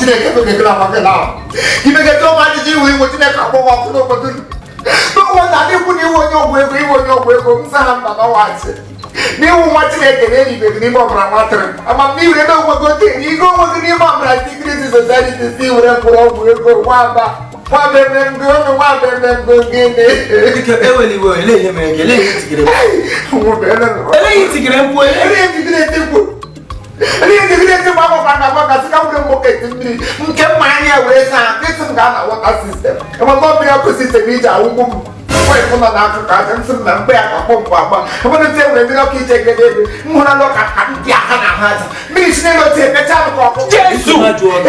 Chineke ekpegekere amaka na imegete ụmụ ajụjụ iwu iwu Chineke akpọghị ọkụ n'obodo n'ụwa na adịkwu na iwu onye ọgwụ ego, iwu onye ọgwụ ego m sa ha mba n'ọnwa asị n'iwu nwa Chineke na-eribeghị n'ime ọbara nwatịrị amamihe ebe onwe gị ote n'igo onwe gị n'ime ọbara secret society si were mkpụrụ ọgwụ ego nwaba nwabememgo nwabememgo gịnị. Biko, ewela iwe. Olee ihe mere gị? Elee ihe itigere m? Elee ihe itigere mkpu? Elee ihe ejigide elee ihe ejigide etikwu akwụkwọ na agwa kasị ka nwere bucket mmiri nke mma anya wee saa nsị m gaa na water system ebe mmiri ọkụ system iji awụgbu m pipe nọ n'akụkụ aja nsị m na mgbe ya ka pọmpụ agba ebe ntị enwere mmiri ọkụ iche gede ebe m hụrụ alụ ka ka ndị aka na ahụ aja mmiri si n'elu otu emecha m ka ọkụkọ. Jesu!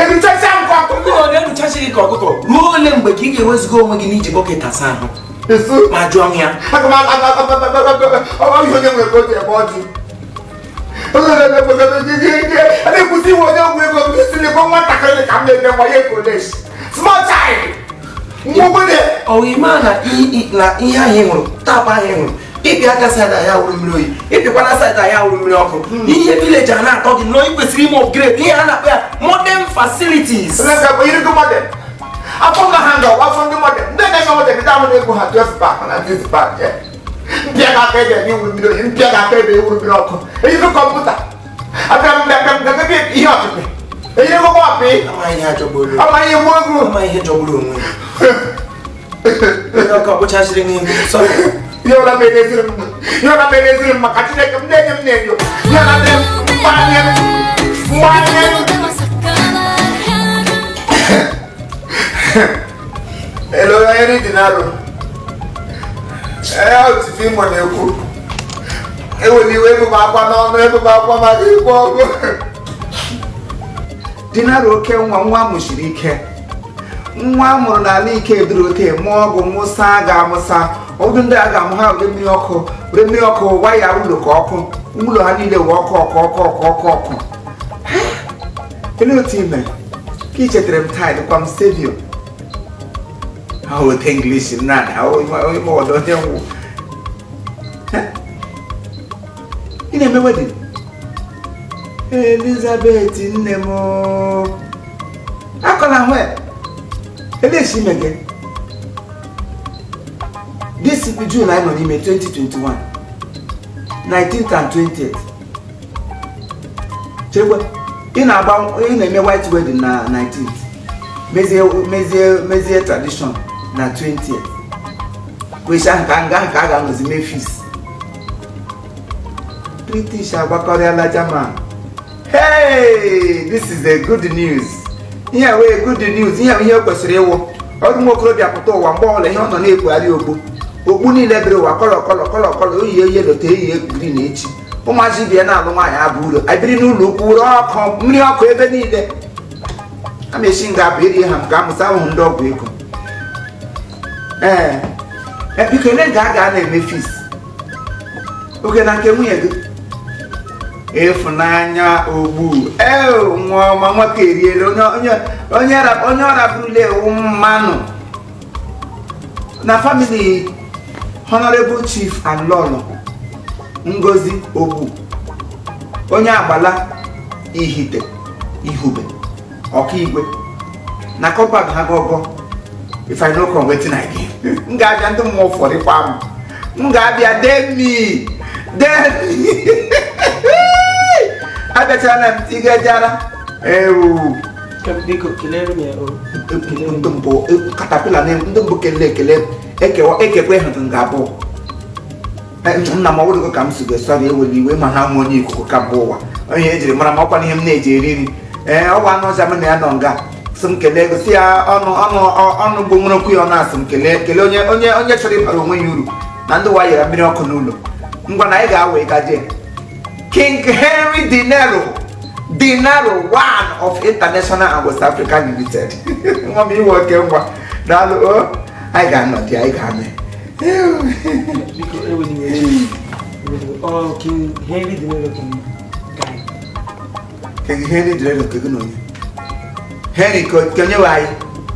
Eruchacha m ka ọkụkọ. Ọ na-eruchachi gị ka ọkụkọ. Ruo ole mgbe ka ị ga-ewezuga onwe gị n'iji bucket asa ahụ? Esu. Ma jụọ m ya. Aga m ọ ihe onye nwere ka o ji ebe ọjị a na-ekwusi iwe onye ọgwụ ego m isi n'ebe nwatakịrị ka m na-eme nwa ya ekoleshi small child mgbogbo. Ọ ime na na ihe ahụ ị hụrụ, tap ahụ ị hụrụ, ịpịa aka side ya wụrụ mmiri oyi, ịpịkwa na side ya wụrụ mmiri ọkụ. Ihe village a na-atọ gị nọ, ị kwesịrị ime upgrade. Ihe a na-akpọ ya modern facilities. Yirigo modern afọ nga ha nga afọ ndị modern ndị na-eme modern ndị ahụ na-egwu ha 12 pack na 6 pack, mpịa ga-aka ebe iwuru mmiri oyi, mpịa ga-aka ebe iwuru mmiri ọkụ. Eyirigo kọmputa abịa m bịa bịa bịa ihe ọpịpị eyirigo ọpị. Ama ihe ajọgburu. Ama ihe gbuo egwu. Ama ihe jọgburu onwe ya. Onye ọkụ ọkpụchachiri n'ihu. Sorry. Ihe ọla mere eziri m, ihe ọla mere eziri m maka Chineke m na-enye m na-enyo ihe ọla mere mgbanye m mgbanye m. Hello, onye dị n'arụ ee otu Imo na-ekwu. Eweli iwe, ebu m akwa n'ọnụ, ebu m akwa maka ikwu ọgụ Dinara oke nwa, nwa mụsiri ike, nwa a mụrụ n'ala ike duru ote mụọ ọgwụ mụsa ga-amụsa ọdụ ndị a ga-amụ ha were mmiri ọkụ, were mmiri ọkụ waya ụlọ ka ọkụ ụlọ ha niile wee ọkụ ọkụ ọkụ ọkụ ọkụ ọkụ. Olee otu ime ka ị chetara m taa dịkwa m sevio ote English na onye ọdọ onye nwụ ị na-eme wedding. Elizabeth nne m akọla hụ elesi ime gị this June anyị nọ n'ime 2021, 19th and 20th. Chekwa ị na-agba, ị na-eme white wedding na 19th, mezie mezie mezie tradition na 20th, kwesị ahụ ka nga ahụ ka a ga-anọzi mee feast. British agbakọrịala German. Hey, this is a good news. Ihe wee good news, ihe ihe kwesịrị ịwụ ọrụ nwa okorobịa pụta ụwa mgbe ọbụla ihe ọ nọ na-ekpugharị okpu okpu niile bere ụwa colour colour colour colour, oyiye yellow te eyiye green echi. Ụmụazị bịa na-alụ nwaanyị abụ uru ebiri n'ụlọ ukwu were ọkụ mmiri ọkụ ebe niile a ma esi nga abụ eri ha nke amụsa ahụhụ ndị ọgwụ ego. Ee, biko, ele nga a ga na-eme feast oge na nke nwunye gị Ịfụnanya Ogbu? Ee, nwa ọma nwoke eriela onye onye onye onye ọ rapụrụla ewu mmanụ na family Honorable Chief and Lolo Ngozi Ogbu, onye Agbala Ihite Ihube Ọkaigwe na compound ha gọgọ. If I no come, wetin I gain? M ga-abịa. Ndị mmụọ fọrịkwa m, m ga-abịa. Demi demi abịachala m tigajara ewu. Biko, kelere m ya o. Ndị mbụ katapila na ndị mbụ kelee ekele ekewa ekekwe ha nga abụọ. Nna m ọwụrụgo ka m si gị sọrọ eweli iwe ma ha nwe onye ikuku ka mba ụwa onye ejiri mara m ọkwa n'ihe m na-eji eri nri. Ee, ọ bụ anụ ọcha m na ya nọ nga sị m kelee gosi ya ọnụ ọnụ ọnụ bụ nwere okwu ya ọ na-asị m kelee kelee onye onye onye chọrọ ịbara onwe ya uru na ndị wayara mmiri ọkụ n'ụlọ. Ngwa na anyị ga-awa ịgaje King Henry Dinero Dinero one of International and West Africa Limited. Nwa m iwe oke ngwa, daalụ o. Anyị ga-anọ dị, anyị ga-anọ. Biko, eweli iwe. Eweli iwe. Ọ King Henry Dinero King guy. King Henry Dinero nke gị na onye Henry ka onye nwe anyị.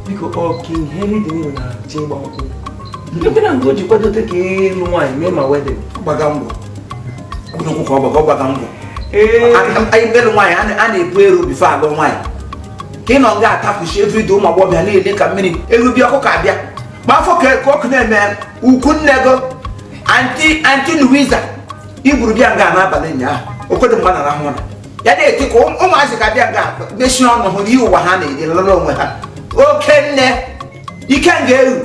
Biko, ọ King Henry Dinero na-achọ ịgba nkwụ. Ebe na nga o ji kwadote ka ịlụ nwaanyị mee ma wedding. Gbaga ngwọ ọbụrụ ka ọ gbaga, ọ gbaga ngwọ. Ee. Anyị melụ nwaanyị a na-ebu eru before alụ nwaanyị. Ka ị nọ nga atapụchi everyday, ụmụ agbọghọbịa na-ele ka mmiri erubịa ọkụkọ abịa ma afọ ka ọkụ na-eme ukwu nne go. Aunty Louisa iburu bịa nga n'abalị ụnyaahụ, okwedo mgbe na arahụ ụra ya na-eti ka ụmụazị ga bịa nga mechie ọnụ hụ ihe ụwa ha na-eri lụrụ onwe ha. Oke nne ike nga eru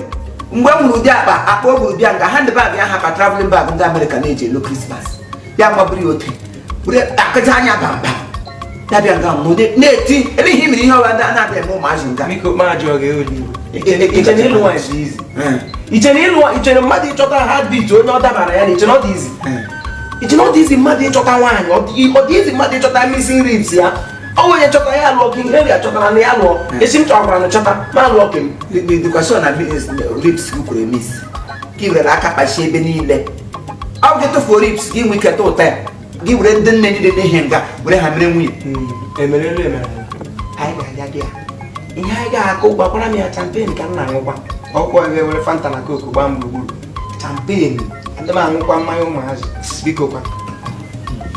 mgbe m hụrụ ụdị akpa akpa o buru bịa nga, handbag ya ha ka traveling bag ndị Amerịka na-eji elu Christmas, ya maburu ya ote were akụja anya bamba ya bịa nga n'ụdị na-eti ele ihe mere ihe ọbụla ndị a na-abịa eme ụmụazị nga. Biko, ma jụọ gị, eweli iwe, iche na ịlụ nwaanyị dị easy? Iche na ịlụ, iche na mmadụ ịchọta heartbeat onye ọ dabara ya na, iche na ọ dị easy? Iche na ọ dị easy mmadụ ịchọta nwaanyị? Ọ dị easy mmadụ ịchọta missing ribs ya? Ọ nwere chọta ya lụọ. King Henry achọtara na ya lụọ. Esi m chọkwara na chọta ma lụọ ke m. Dịkwa sure na ribs gị kwere miss ka ị were aka kpachie ebe niile. Ọ bụ gị tụfuo ribs gị, nwee ike ta ụta ya, gị were ndị nne niile n'ihe nga were ha mere nwunye. Emere elu emere anyị ga-abịa dị ya ihe anyị ga-akụ. Gbakwara m ya champagne ka m na-aṅụkwa. Ọkwa ebe were Fanta na Coke gbaa m gburugburu. Champagne adị m aṅụkwa mmanya ụmụazị. Biko kwa,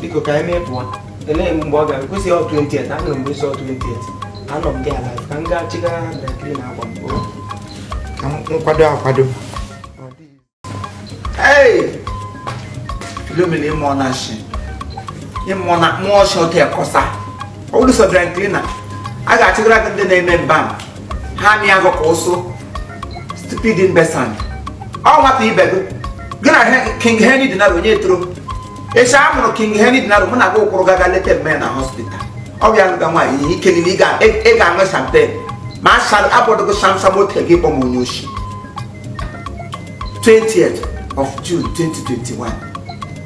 biko, ka anyị mee pụọ. Elee mgbe ọ ga kwesị? Ọ 20th anọ mgbe sọ 20th anọ m dị alive ka m gaa chiga dry clean akwa m. O, ka m nkwado akwado. Hey! Philomena, ịmụọ na shi, ịmụọ na mmụọ shi otu ekọsa. Ọ bụrụ sọ dry cleaner a ga-achịgara gị, ndị na-eme mbam ha mịa agụ ka ụsụ. Stupid imbecile. Ọ nwata ibe gị, gị na King Henry Dinaro onye toro echi a mụrụ King Henry Dinaro, mụ na gị ụkwụrụ gaga leta mme na hospital. Ọ bịa lụga nwaanyị ihe ike niile, ị ga-aṅụ champagne ma a abọdụgo shamsham ote gị kpọ m onye oshi. 20th of June 2021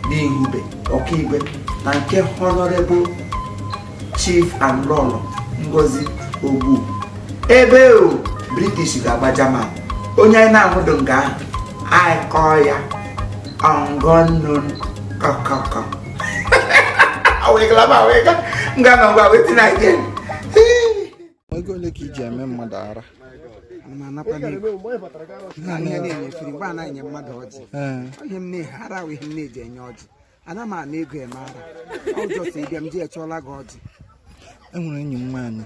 n'Ihube, Ọkaigwe, na nke Honorable Chief and Lọlọ Ngozi Ogbu ebe o British ga-agba German. Onye anyị na-ahụdụ nga ahụ, anyị kọọ ya ongonun kọkọkọ awegala ma awega nga nọ ngwa wetin again. Ego ole ka iji eme mmadụ ara? Ihe na-enyefere mgbe a na-enye mmadụ ọjị. Ihe m na-ehe ara ahụ, ihe m na-eji enye ọjị, ana m ana ego eme ara. Ọ jọsọ ịbịa m ji echọọla gị ọjị. Enwere enyi m nwaanyị,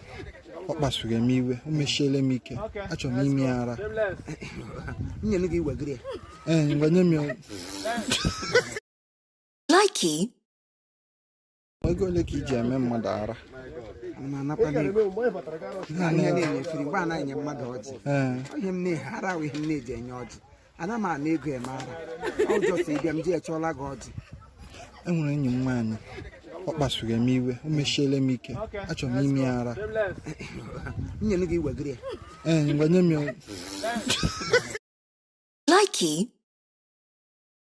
ọ kpasuru m iwe, o mechiele m ike, achọrọ m ime ya ara. M nyere gị iwegịrị ya. Ee, ngwa nye m ya. Likey. Ego ole ka iji eme mmadụ ara? Ana m anakwa n'ego ihe na-enyefere mgbe a na-enye mmadụ ọjị. Ihe m na-ehe ara ahụ, ihe m na-eji enye ọjị, ana m ana ego eme ara. Ọ jọsọ ịbịa m ji echọọla gị ọjị. Enwere enyi m nwaanyị, ọ kpasuru m iwe, o mechiele m ike, achọrọ m ime ya ara. M nyere gị iwegịrị ya. Ee, ngwa nye m ya. Likey.